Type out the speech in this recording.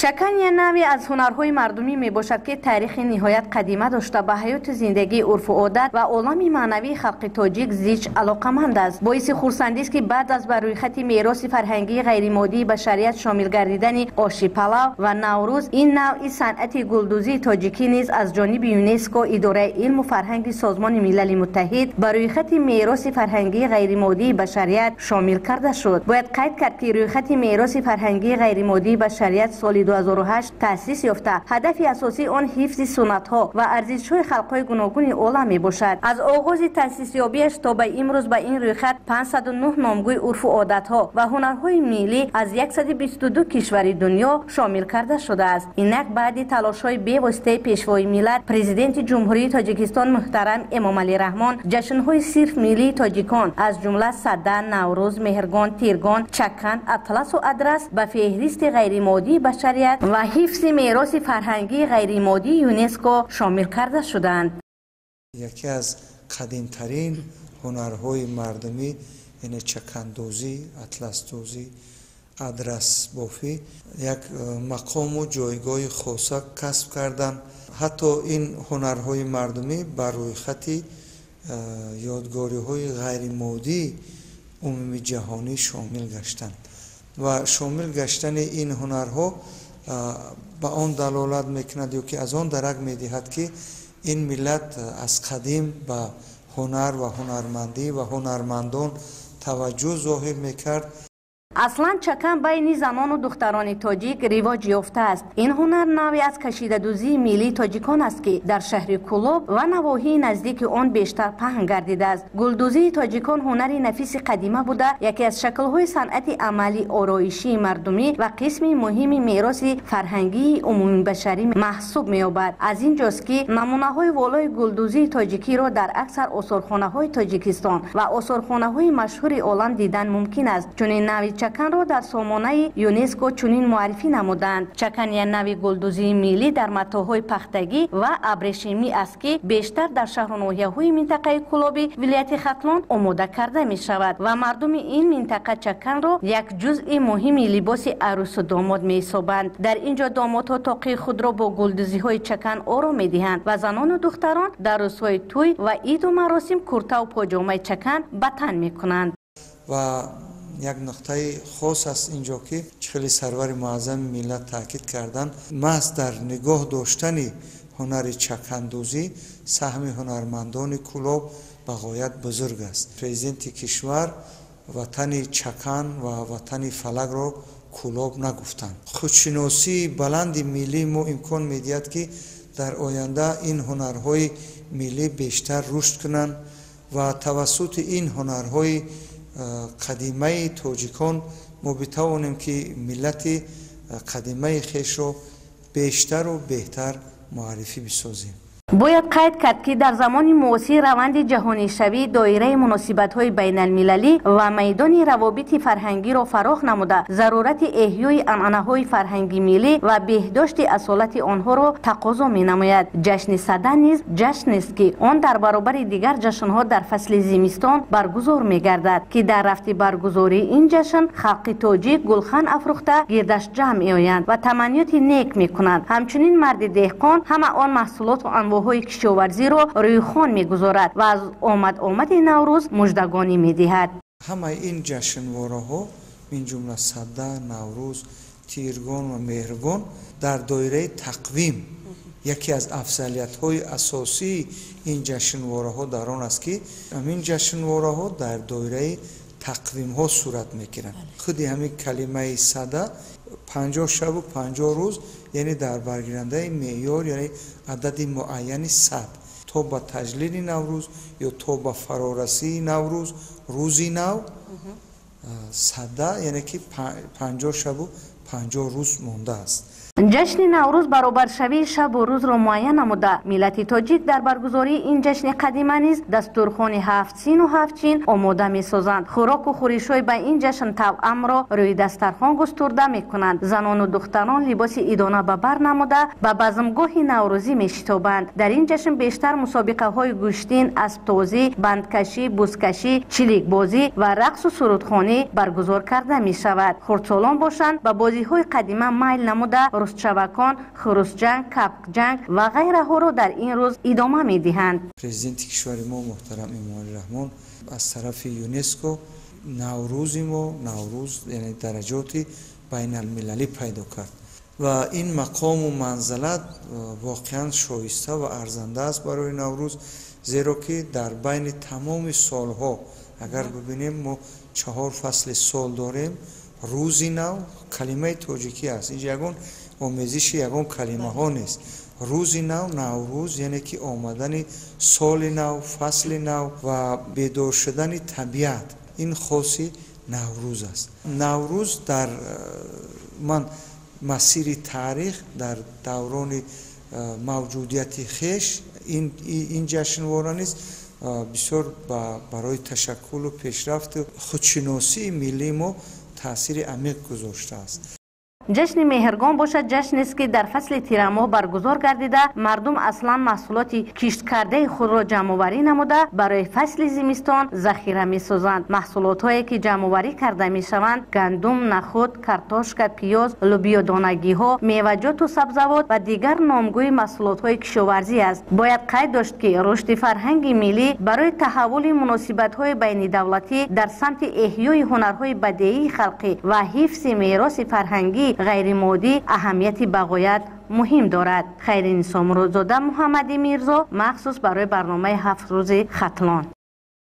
Чакан як навъе аз ҳунарҳои мардумӣ мебошад, ки таърихи ниҳоят қадима дошта, ба ҳаёту зиндагии урфу одат ва олами маънавии халқи тоҷик зич алоқаманд аст. Боиси хурсандист, ки баъд аз ба рӯйхати мероси фарҳангии ғайримоддии башарият шомил гардидани оши палав ва Наврӯз, ин навъи санъати гулдӯзии тоҷикӣ низ аз ҷониби ЮНЕСКО, Идораи илму фарҳанги Созмони Милали Муттаҳид, ба рӯйхати мероси фарҳангии ғайримоддии башарият шомил карда шуд. Бояд қайд кард, ки рӯйхати мероси фарҳангии ғайримоддии башарият соли 2008 таъсис ёфта, ҳадафи асосии он ҳифзи суннатҳо ва арзишҳои халқҳои гуногуни олам мебошад. Аз оғози таъсисёбиаш то ба имрӯз ба ин рӯйхат 509 номгӯи урфу одатҳо ва ҳунарҳои миллӣ аз 122 кишвари дунё шомил карда шудааст. Инак, баъди талошҳои бевоситаи Пешвои миллат, Президенти Ҷумҳурии Тоҷикистон муҳтарам Эмомалӣ Раҳмон, ҷашнҳои сирф миллии тоҷикон, аз ҷумла Сада, Наврӯз, Меҳргон, Тиргон, Чакан, Атласу Адрас ба феҳристи ғайримоддии башарият ва ҳифзи мероси фарҳангии ғайримоддии ЮНЕСКО шомил карда шуданд. Яке аз қадимтарин ҳунарҳои мардумӣ, яъне чакандӯзӣ, атласдӯзӣ, адрасбофӣ, як мақому ҷойгоҳи хоса касб карданд. Ҳатто ин ҳунарҳои мардумӣ ба рӯйхати ёдгориҳои ғайримоддии умумиҷаҳонӣ шомил гаштанд ва шомил гаштани ин ҳунарҳо ба он далолат мекунад ё ки аз он дарак медиҳад, ки ин миллат аз қадим ба ҳунар ва ҳунармандӣ ва ҳунармандон таваҷҷӯҳ зоҳир мекард. Аслан чакан байни занону духтарони тоҷик ривоҷ ёфтааст. Ин ҳунар навъе аз кашидадӯзии миллии тоҷикон аст, ки дар шаҳри Кӯлоб ва навоҳии наздики он бештар паҳн гардидааст. Гулдӯзии тоҷикон ҳунари нафиси қадима буда, яке аз шаклҳои санъати амалии ороишии мардумӣ ва қисми муҳими мероси фарҳангии умумибашарӣ маҳсуб меёбад. Аз ин ҷост, ки намунаҳои волои гулдӯзии тоҷикиро дар аксар осорхонаҳои Тоҷикистон ва осорхонаҳои машҳури олам дидан мумкин аст. Чунин навъи чаканро дар сомонаи ЮНЕСКО чунин муаррифӣ намуданд: чакан як навъи гулдӯзии миллӣ дар матоъҳои пахтагӣ ва абрешимӣ аст, ки бештар дар шаҳру ноҳияҳои минтақаи Кӯлоби вилояти Хатлон омода карда мешавад ва мардуми ин минтақа чаканро як ҷузъи муҳими либоси арӯсу домод меҳисобанд. Дар ин ҷо домодҳо тоқии худро бо гулдӯзиҳои чакан оро медиҳанд ва занону духтарон дар рӯзҳои тӯй ва иду маросим куртаву поҷомаи чакан ба тан мекунанд. Ва як нуқтаи хос аст инҷо, ки хеле сарвари муаззами миллат таъкид карданд, маҳз дар нигоҳ доштани ҳунари чакандӯзӣ саҳми ҳунармандони Кӯлоб ба ғоят бузург аст. Президенти кишвар ватани чакан ва ватани фалакро Кӯлоб нагуфтанд. Худшиносии баланди миллии мо имкон медиҳад, ки дар оянда ин ҳунарҳои миллӣ бештар рушд кунанд ва тавассути ин ҳунарҳои қадимаи тоҷикон мо битавонем, ки миллати қадимаи хешро бештару беҳтар муаррифӣ бисозем. Бояд қайд кард, ки дар замони муосир раванди ҷаҳонишавӣ доираи муносибатҳои байналмилалӣ ва майдони равобити фарҳангиро фарох намуда, зарурати эҳёи анъанаҳои фарҳанги миллӣ ва беҳдошти асолати онҳоро тақозо менамояд. Ҷашни Сада низ ҷашнест, ки он дар баробари дигар ҷашнҳо дар фасли зимистон баргузор мегардад, ки дар рафти баргузории ин ҷашн халқи тоҷик гулхан афрӯхта гирдаш ҷамъ меоянд ва таманниёти нек мекунанд. Ҳамчунин марди деҳқон ҳама он маҳсулоту анвоъҳои кишоварзиро рӯи хон мегузорад ва аз омад-омади Наврӯз муждагонӣ медиҳад. Ҳамаи ин ҷашнвораҳо, мин ҷумла Сада, Наврӯз, Тиргон ва Меҳргон, дар доираи тақвим, яке аз афзалиятҳои асосии ин ҷашнвораҳо дар он аст, ки ҳамин ҷашнвораҳо дар доираи тақвимҳо сурат мегиранд. Худи ҳамин калимаи Сада 50 шабу 50 рӯз, яъне дар баргирандаи меъёр, яъне адади муайяни 100, то ба таҷлили Наврӯз ё то ба фарорасии Наврӯз, рӯзи нав, Сада, яъне ки 50 шабу 50 рӯз мондааст. Ҷашни Наврӯз баробаршавии шабу рӯзро муайян намуда, миллати тоҷик дар баргузории ин ҷашни қадима низ дастурхони ҳафтсину ҳафтчин омода месозанд. Хӯроку хӯришҳои ба ин ҷашн тавъамро рӯи дастархон густурда мекунанд. Занону духтарон либоси идона ба бар намуда, ба базмгоҳи наврӯзӣ мешитобанд. Дар ин ҷашн бештар мусобиқаҳои гӯштин, асбтозӣ, бандкашӣ, бузкашӣ, чиликбозӣ ва рақсу сурудхонӣ баргузор карда мешавад. Хурдсолон бошанд, ба бозиҳои қадима майл намуда, Хурусчавакон, хурусҷанг, капкҷанг ва ғайраҳоро дар ин рӯз идома медиҳанд. Президенти кишвари мо муҳтарам Эмомалӣ Раҳмон аз тарафи ЮНЕСКО Наврӯзи мо, Наврӯз, яъне дараҷоти байналмилалӣ пайдо кард ва ин мақому манзалат воқеан шоиста ва арзанда аст барои Наврӯз, зеро ки дар байни тамоми солҳо агар бибинем, мо 4 фасли сол дорем. Рӯзи нав калимаи тоҷикӣ аст, инҷа ягон омезиши ягон калимаҳо нест. Рӯзи нав, Наврӯз, яъне ки омадани соли нав, фасли нав ва бедор шудани табиат, ин хоси Наврӯз аст. Наврӯз дар ман масири таърих, дар даврони мавҷудияти хеш ин ҷашнвора низ бисёр барои ташаккулу пешрафту худшиносии миллии мо таъсири амиқ гузоштааст. Ҷашни Меҳргон бошад, ҷашнест, ки дар фасли тирамоҳ баргузор гардида, мардум аслан маҳсулоти кишткардаи худро ҷамъоварӣ намуда, барои фасли зимистон захира месозанд. Маҳсулотҳое, ки ҷамъоварӣ карда мешаванд, гандум, нахуд, картошка, пиёз, лӯбиёдонагиҳо, меваҷоту сабзавот ва дигар номгӯи маҳсулотҳои кишоварзӣ аст. Бояд қайд дошт, ки рушди фарҳанги миллӣ барои таҳаввули муносибатҳои байнидавлатӣ дар самти эҳёи ҳунарҳои бадеии халқӣ ва ҳифзи мероси фарҳангӣ ғайримоддӣ аҳамияти бағоят муҳим дорад. Хайринисо Муродзода, Муҳаммади Мирзо, махсус барои барномаи 7 рӯзи Хатлон.